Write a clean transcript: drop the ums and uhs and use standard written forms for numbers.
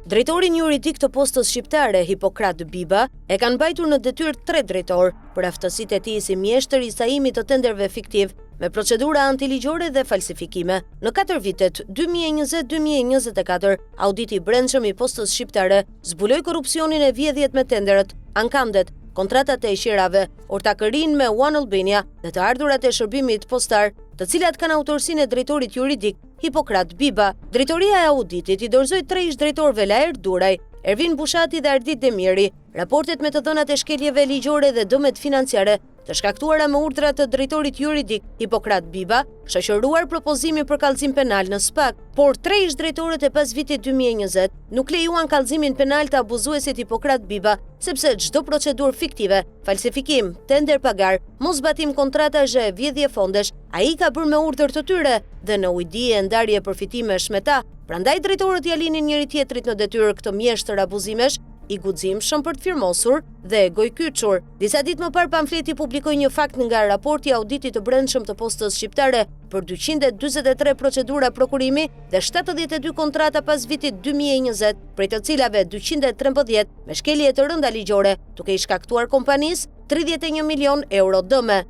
Drejtorin juridik të Postës Shqiptare, Hipokrat Biba, e kanë mbajtur në detyrë tre drejtorë, për aftësitë e tij si mjeshtër i sajimit të tenderëve fiktivë, me procedura antiligjore dhe falsifikime. Në katër vitet, 2020-2024, auditi i brendshëm i Postës Shqiptare zbuloi korrupsionin e vjedhjet me tenderët, ankandet, kontratat e qirave, ortakërinë me One Albania dhe të ardhurat e shërbimit postar, të cilat kanë autorësinë e drejtorit juridik, Hipokrat Biba. Drejtoria e Auditit i dorëzoi tre ish-drejtorëve Laert Duraj, Ervin Bushati dhe Ardit Demiri, raportet me të dhënat e shkeljeve ligjore dhe dëmet financiare të shkaktuara me urdhra të drejtorit juridik Hipokrat Biba, shoqëruar propozimin për kallëzim penal në SPAK. Por tre ish-drejtorët e pas vitit 2020 nuk lejuan kallëzimin penal të abuzuesit Hipokrat Biba, sepse çdo procedurë fiktive, falsifikim, tender pa garë, moszbatim kontratash e vjedhje fondesh, ai i ka bërë me urdhër të tyre dhe në ujdi e ndarje përfitimesh me ta. Prandaj drejtorët ia linin njëri-tjetrit në detyrë këtë mjeshtër abuzimesh, i guximshëm për të firmosur dhe gojëkyçur. Disa ditë më parë Pamfleti publikoi një fakt nga raporti i auditit të brendshëm të Postës Shqiptare për 243 procedura prokurimi dhe 72 kontrata pas vitit 2020, prej të cilave 213 me shkelje të rënda ligjore, duke i shkaktuar kompanisë 31 milion euro dëme.